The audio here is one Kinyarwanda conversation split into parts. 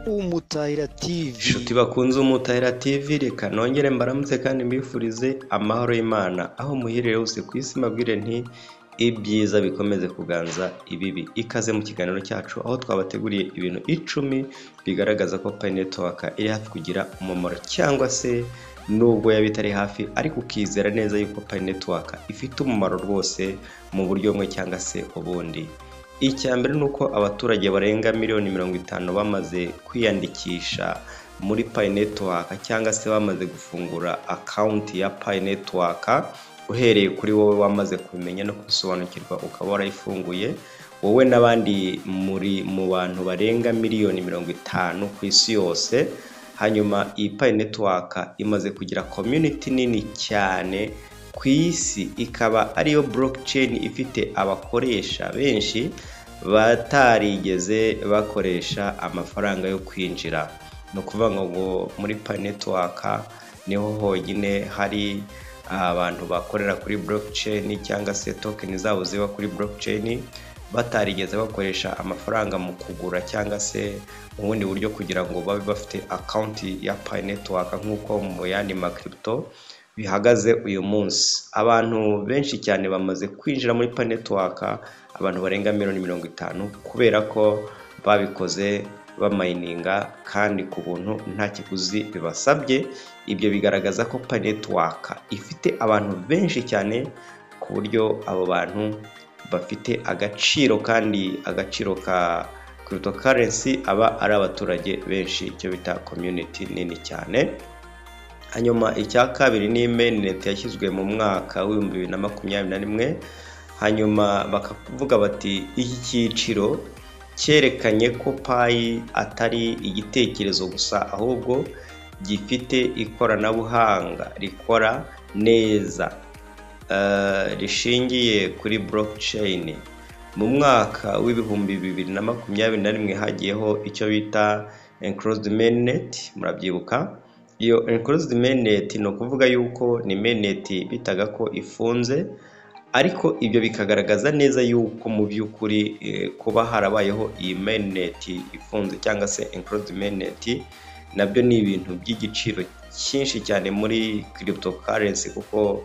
Umutahira TV. Inshuti bakunze Umutahira TV, reka nongere mbaramutse kandi mbifurize amahoro y'Imana aho muherereye hose ku isi. Mbabwire nti ibyiza bikomeze kuganza ibibi. Ikaze mu kiganiro cyacu aho twabateguriye ibintu 10 bigaragaza ko Pi Network iri hafi kugira umumaro, cyangwa se nubwo yaba itari hafi ariko ukizera neza yuko Pi Network ifite umumaro rwose mu buryo bumwe cyangwa se ubundi. Icya mbere ni uko abaturage barenga miliyoni 50 bamaze kwiyandikisha muri Pi Network, cyangwa se bamaze gufungura account ya Pi Network. Uhereye kuri wowe wamaze kubimenya no kubisobanukirwa ukaba warayifunguye, wowe n'abandi muri mu bantu barenga miliyoni 50 ku isi yose. Hanyuma iyi Pi Network imaze kugira community nini cyane ku isi, ikaba ariyo blockchain ifite abakoresha benshi batarigeze bakoresha amafaranga yo kwinjira. Ni ukuvuga ngo muri Pi Network niho honyine hari abantu bakorera kuri blockchain, cyangwa se token zabo ziba kuri blockchain, batarigeze bakoresha amafaranga mu kugura cyangwa se mu bundi buryo kugira ngo babe bafite account ya Pi Network, nk'uko mu yandi ma crypto bihagaze uyu munsi. Abantu benshi cyane bamaze kwinjira muri Pi Network, abantu barenga miliyoni 50, kubera ko babikoze bamayininga kandi ku buntu, nta kiguzi bibasabye. Ibyo bigaragaza ko Pi Network ifite abantu benshi cyane, ku buryo abo bantu bafite agaciro, kandi agaciro ka cryptocurrency aba ari abaturage benshi, icyo bita community nini cyane. Hanyuma icya kabiri ni mainnet yashyizwe mu mwaka wa 2021. Hanyuma bakavuga bati iki cyiciro cyerekanye ko Pi atari igitekerezo gusa, ahubwo gifite ikoranabuhanga rikora neza rishingiye kuri blockchain. Mu mwaka wa 2021 hagiyeho icyo bita enclosed mainnet, murabyibuka. Iyo enclosed mainnet ni ukuvuga yuko ni mainnet bitaga ko ifunze, ariko ibyo bikagaragaza neza yuko mu by'ukuri kuba harabayeho iyi mainnet ifunze cyangwa se enclosed mainnet, nabyo ni ibintu by'igiciro cyinshi cyane muri cryptocurrency, kuko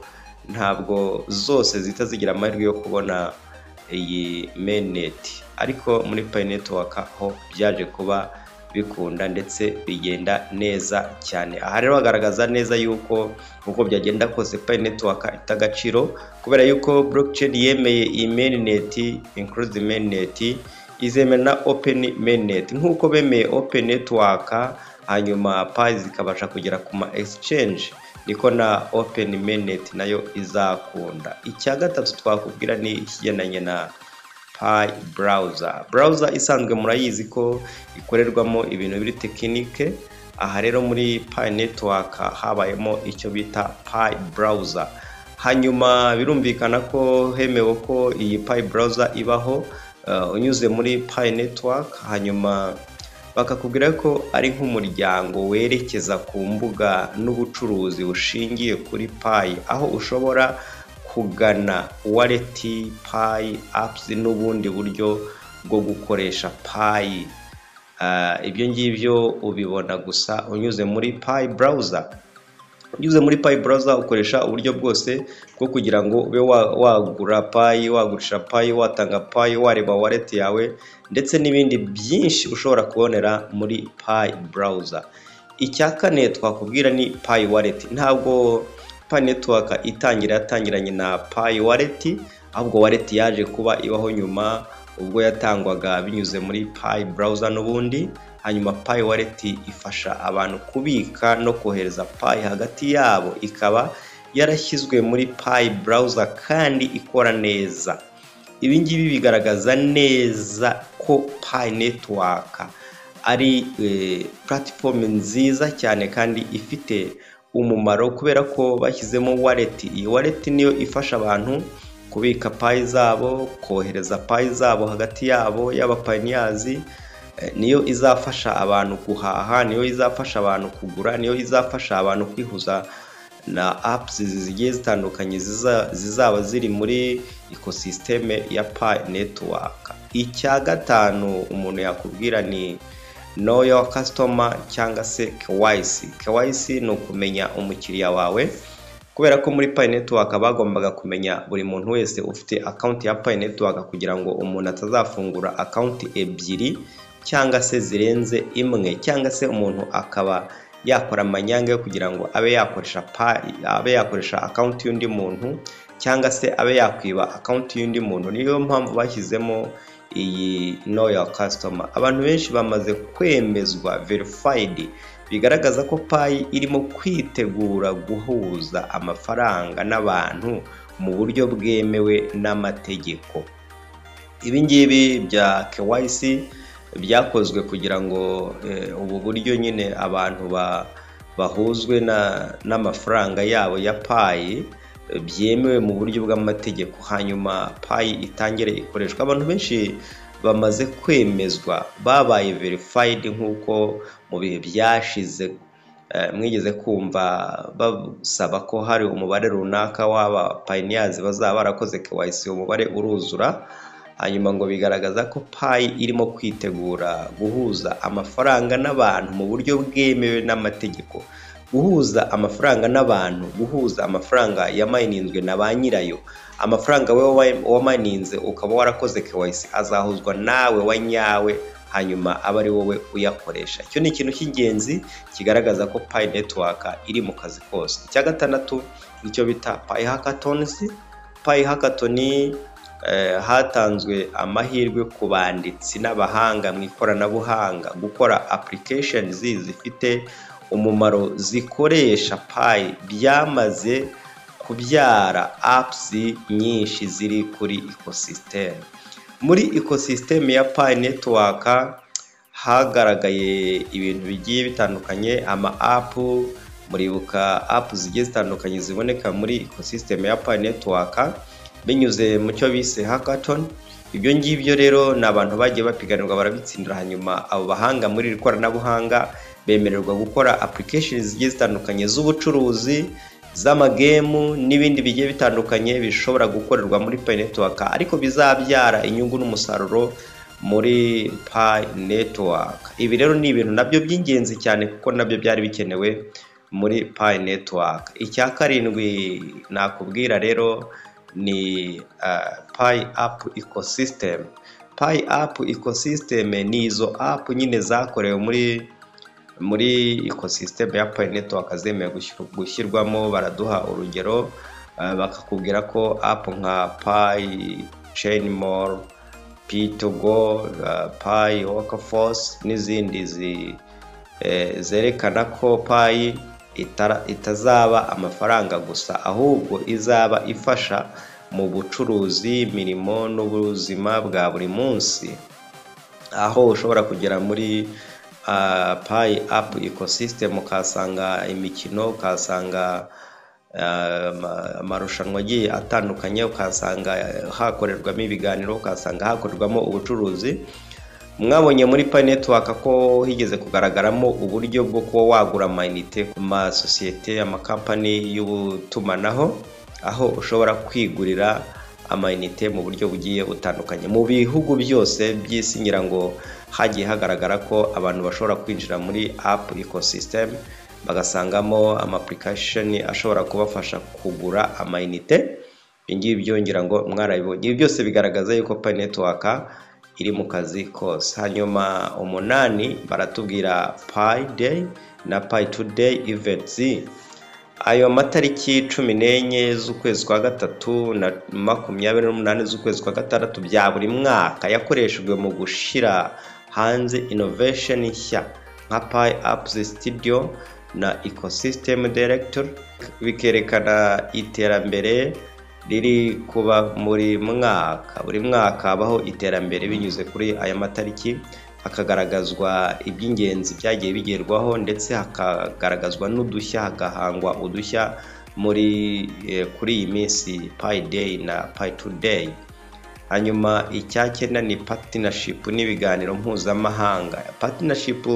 ntabwo zose zihita zigira amahirwe yo kubona iyi mainnet. Ariko muri Pi Network ho byaje kuba bikunda ndetse bigenda neza cyane. Aha rero bagaragaza neza yuko uko byagenda kose Pi Network ifite agaciro, kubera yuko blockchain yemeye iyi mainnet, enclosed mainnet, izemera na open mainnet, nk'uko bemeye open network hanyuma Pi zikabasha kugera ku ma exchange, niko na open mainnet nayo izakunda. Icya gatatu twakubwira ni ikigendanye na Pi Browser. Browser isanzwe murayizi ko ikorerwamo ibintu biri technique. Aha rero muri Pi Network habayemo icyo bita Pi Browser. Hanyuma birumvikana ko hemewe ko iyi Pi Browser ibaho unyuze muri Pi Network. Hanyuma bakakubwira ko ari nk'umuryango werekeza ku mbuga n'ubucuruzi bushingiye kuri Pi, aho ushobora kugana wallet, Pi apps n'ubundi buryo bwo gukoresha Pi. Ibyo ngibyo ubibona gusa unyuze muri Pi Browser. Unyuze muri Pi Browser ukoresha uburyo bwose bwo kugira ngo ube wagura Pi, wagurisha Pi, watanga Pi, wareba wallet yawe, ndetse n'ibindi byinshi ushobora kubonera muri Pi Browser. Icya kane twakubwira ni Pi Wallet. Ntabwo Pi Network itangira yatangiranye na Pi Wallet, ahubwo wallet yaje kuba ibaho nyuma ubwo yatangwaga binyuze muri Pi Browser n'ubundi. Hanyuma Pi Wallet ifasha abantu kubika no kohereza Pi hagati yabo, ikaba yarashyizwe muri Pi Browser kandi ikora neza. Ibi ngibi bigaragaza neza ko Pi Network ari platform nziza cyane kandi ifite umumaro, kubera ko bashyizemo wallet. Iyi wallet niyo ifasha abantu kubika Pi zabo, kohereza Pi zabo hagati yabo y'aba pioneers, niyo izafasha abantu guhaha, niyo izafasha abantu kugura, niyo izafasha abantu kwihuza na apps zigiye zitandukanye zizaba ziri muri ecosystem ya Pi Network. Icya gatanu umuntu yakubwira ni Know Your Customer cyangwa se KYC. KYC ni ukumenya umukiriya wawe, kubera ko muri Pi Network bagombaga kumenya buri muntu wese ufite account ya Pi Network, kugira ngo umuntu atazafungura account ebyiri cyangwa se zirenze imwe, cyangwa se umuntu akaba yakora amanyanga yo kugira ngo abe yakoresha Pi, abe yakoresha account y'undi muntu, cyangwa se abe yakwiba account y'undi muntu. Niyo mpamvu bashyizemo iyi Know Your Customer. Abantu benshi bamaze kwemezwa, verified, bigaragaza ko Pi irimo kwitegura guhuza amafaranga n'abantu mu buryo bwemewe n'amategeko. Ibi ngibi bya KYC byakozwe kugira ngo ubu buryo nyine abantu bahuzwe n'amafaranga yabo ya Pi byemewe mu buryo bw'amategeko, hanyuma Pi itangire ikoreshwa. Abantu benshi bamaze kwemezwa, babaye verified, nk'uko mu bihe byashize mwigeze kumva basaba ko hari umubare runaka w'aba pioneers bazaba barakoze KYC, umubare uruzura. Hanyuma ngo bigaragaza ko Pi irimo kwitegura guhuza amafaranga n'abantu mu buryo bwemewe n'amategeko. Guhuza amafaranga n'abantu, guhuza amafaranga yamayininzwe na ba nyirayo. Amafaranga wowe wamayininze ukaba warakoze KYC azahuzwa nawe wa nyawe, hanyuma abe ari wowe uyakoresha. Icyo ni ikintu cy'ingenzi kigaragaza ko Pi Network iri mu kazi kose. Icya gatandatu nicyo bita Pi Hackathons. Pi Hackathon, hatanzwe amahirwe ku banditsi n'abahanga mu ikoranabuhanga gukora applications zifite umumaro zikoresha Pi. Byamaze kubyara apps nyinshi ziri kuri ecosystem. Muri ecosystem ya Pi Network hagaragaye ibintu bigiye bitandukanye, ama app. Muribuka app zigiye zitandukanye ziboneka muri ecosystem ya Pi Network binyuze mu cyo bise hackathon. Ibyo ngibyo rero ni abantu bagiye bapiganirwa barabitsindira, hanyuma abo bahanga muri iri koranabuhanga bemererwa gukora applications zigiye zitandukanye z'ubucuruzi, z'ama game n'ibindi bigiye bitandukanye bishobora gukorerwa muri Pi Network, ariko bizabyara inyungu n'umusaruro muri Pi Network. Ibi rero ni ibintu nabyo by'ingenzi cyane, kuko nabyo byari bikenewe muri Pi Network. Icya karindwi nakubwira rero ni Pi App Ecosystem. Pi App Ecosystem ni izo app nyine zakorewe muri ecosystem ya Pi Network, zemewe gushyirwamo. Baraduha urugero, bakakubwira ko app nka Pi Chain Mall, P2Go, Pi Workforce n'izindi zerekana ko Pi itazaba amafaranga gusa, ahubwo izaba ifasha mu bucuruzi, imirimo n'ubuzima bwa buri munsi, aho ushobora kugera muri Pi App Ecosystem ukahasanga imikino, ukahasanga amarushanwa agiye atandukanye, ukahasanga hakorerwamo ibiganiro, ukahasanga hakorerwamo ubucuruzi. Mwabonye muri Pi Network ko higeze kugaragaramo uburyo bwo kuba wagura amayinite ku masosiyete, amakampani y'ubutumanaho, aho ushobora kwigurira amayinite mu buryo bugiye butandukanye. Mu bihugu byose by'isi ngira ngo hagiye hagaragara ko abantu bashobora kwinjira muri app ecosystem bagasangamo ama application ashobora kubafasha kugura amayinite. Ibi ngibyo ngira ngo mwarabibonye. Ibi byose bigaragaza yuko Pi Network iri mu kazi kose. Hanyuma umunani, baratubwira Pi Day na Pi Today events. Ayo matariki 14 z'ukwezi kwa gatatu na 28 z'ukwezi kwa gatandatu bya buri mwaka yakoreshejwe mu gushyira hanze innovation nshya nka Pi Apps Studio na Ecosystem Director, bikerekana iterambere riri kuba muri mwaka. Buri mwaka habaho iterambere binyuze kuri aya matariki, hakagaragazwa iby'ingenzi byagiye bigerwaho, ndetse hakagaragazwa n'udushya, hagahangwa udushya muri kuri iyi minsi Pi Day na Pi Today. Hanyuma icya cyenda ni partnership n'ibiganiro mpuzamahanga. Partnership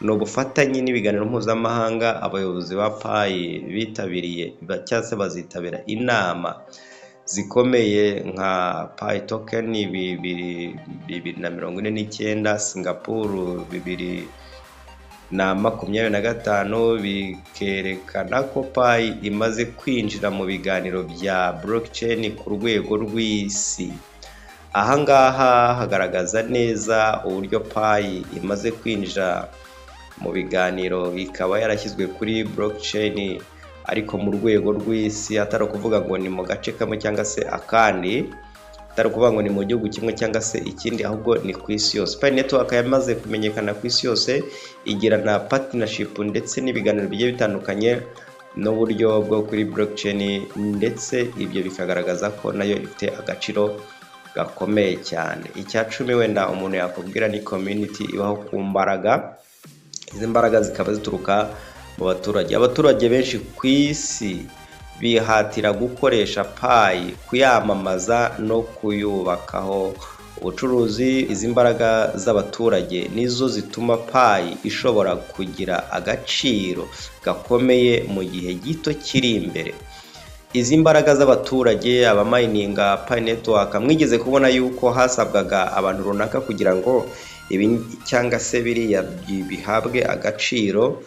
ni ubufatanye n'ibiganiro mpuzamahanga. Abayobozi ba Pi bitabiriye cyangwa se bazitabira inama zikomeye nka Pi token 2049, Singapore 2025, bikerekana ko Pi imaze kwinjira mu biganiro bya blockchain ku rwego rw'isi. Aha ngaha hagaragaza neza uburyo Pi imaze kwinjira mu biganiro, ikaba yarashyizwe kuri blockchain ariko mu rwego rw'isi, atari ukuvuga ngo ni mu gace kamwe cyangwa se akandi, atari ukuvuga ngo ni mu gihugu kimwe cyangwa se ikindi, ahubwo ni ku isi yose. Pi Network yamaze kumenyekana ku isi yose, igira na partnership ndetse n'ibiganiro bigiye bitandukanye n'uburyo bwo kuri blockchain, ndetse ibyo bikagaragaza ko nayo ifite agaciro gakomeye cyane. Icya 10 wenda umuntu yakubwira ni community ibaho ku mbaraga. Izi mbaraga zikaba zituruka mu baturage. Abaturage benshi ku isi bihatira gukoresha Pi, kuyamamaza no kuyubakaho ubucuruzi. Izi mbaraga z'abaturage nizo zituma Pi ishobora kugira agaciro gakomeye mu gihe gito kiri imbere. Izi mbaraga z'abaturage, abamayininga Pi Network, mwigeze kubona yuko hasabwaga abantu runaka kugira ngo ibi cyangwa se biriya bihabwe agaciro.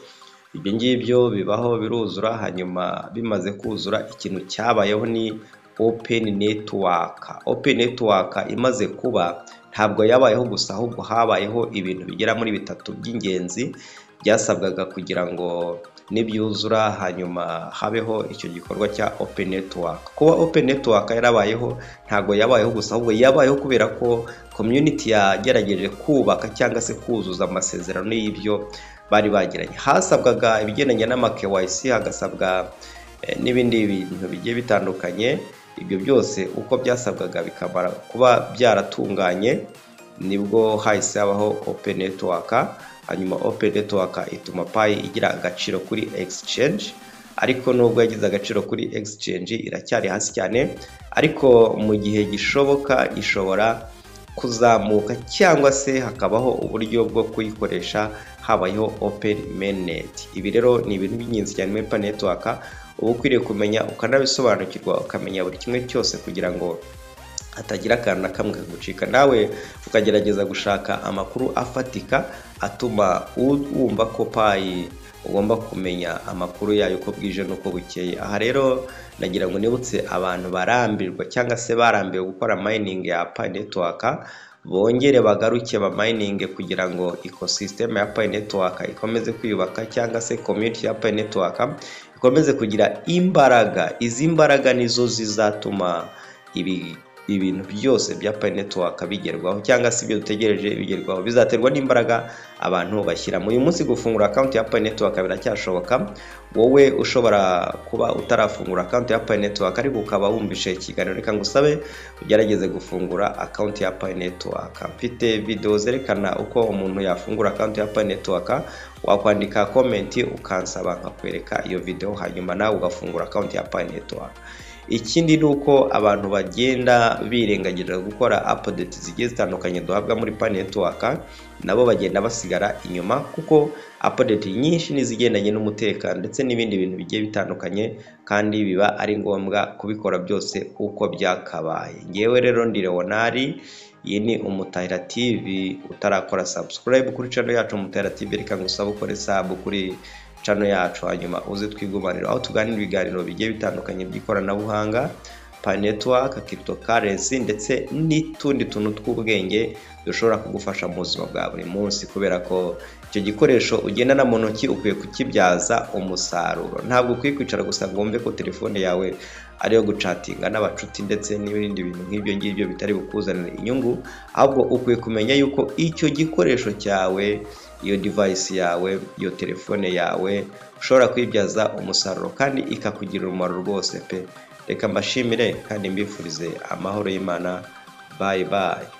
Ibyo ngibyo bibaho biruzura, hanyuma bimaze kuzura ikintu cyabayeho ni Open Network. Open Network imaze kuba ntabwo yabayeho gusa, ahubwo habayeho ibintu bigera muri 3 by'ingenzi byasabwaga kugira ngo nibyuzura hanyuma habeho icyo gikorwa cya Open Network. Kuba Open Network yarabayeho ntabwo yabayeho gusa, ahubwo yabayeho kubera ko community yagerageje kubaka cyangwa se kuzuza amasezerano y'ibyo bari bagiranye. Hasabwaga ibigendanye n'ama KYC, hagasabwa n'ibindi bintu bigiye bitandukanye. Ibyo byose uko byasabwaga bikamara kuba byaratunganye, nibwo hahise habaho Open Network. Hanyuma Open Network ituma Pi igira agaciro kuri exchange, ariko nubwo yagize agaciro kuri exchange iracyari hasi cyane, ariko mu gihe gishoboka ishobora kuzamuka cyangwa se hakabaho uburyo bwo kuyikoresha habayeho Open Mainnet. Ibi rero ni ibintu by'ingenzi cyane muri Pi Network, uba ukwiriye kumenya ukanabisobanukirwa, ukamenya buri kimwe cyose kugira ngo hatagira akantu na kamwe kagucika, nawe ukagerageza gushaka amakuru afatika atuma wumva ko Pi ugomba kumenya amakuru yayo uko bwije n'uko bukeye. Aha rero nagira ngo nibutse abantu barambirwa cyangwa se barambiwe gukora mining ya Pi Network, bongere bagaruke ba mining kugira ngo ecosystem ya Pi Network ikomeze kwiyubaka, cyangwa se community ya Pi Network ikomeze kugira imbaraga. Izi mbaraga nizo zizatuma ibintu byose bya Pi Network bigerwaho, cyangwa se ibyo dutegereje bigerwaho, bizaterwa n'imbaraga abantu bashyiramo. Uyu munsi gufungura account ya Pi Network biracyashoboka. Wowe ushobora kuba utarafungura account ya Pi Network ariko ukaba wumvishe ikiganiro, reka ngusabe ugerageze gufungura account ya Pi Network. Mfite video zerekana uko umuntu yafungura account ya Pi Network, wakwandika comment ukansaba nkakwereka iyo video, hanyuma nawe ugafungura account ya Pi Network. Ikindi ni uko abantu bagenda birengagiza gukora update zigiye zitandukanye duhabwa muri Pi Network, nabo bagenda basigara inyuma, kuko update nyinshi n'izigendanye n'umutekano ndetse n'ibindi bintu bigiye bitandukanye, kandi biba ari ngombwa kubikora byose uko byakabaye. Ngewe rero ndi Leonard, iyi ni Umutahira TV. Utarakora subscribe kuri channel yacu Umutahira TV, reka ngusabe ukore sub kuri channel yacu, hanyuma uze twigumanira aho tuganira ibiganiro bigiye bitandukanye by'ikoranabuhanga, Pi Network, cryptocurrency ndetse n'utundi tuntu tw'ubwenge dushobora kugufasha mu buzima bwa buri munsi, kubera ko icyo gikoresho ugendana mu ntoki ukwiye kukibyaza umusaruro. Ntabwo ukwiye kwicara gusa ngo wumve ko telefone yawe ariyo gucatinga n'abacuti ndetse n'ibindi bintu nk'ibyo ngibyo bitari bukuzanire inyungu, ahubwo ukwiye kumenya yuko icyo gikoresho cyawe, iyo device yawe, iyo telefone yawe ushobora kuyibyaza umusaruro kandi ikakugirira umumaro rwose pe. Reka mbashimire kandi mbifurize amahoro y'Imana. Bye bye.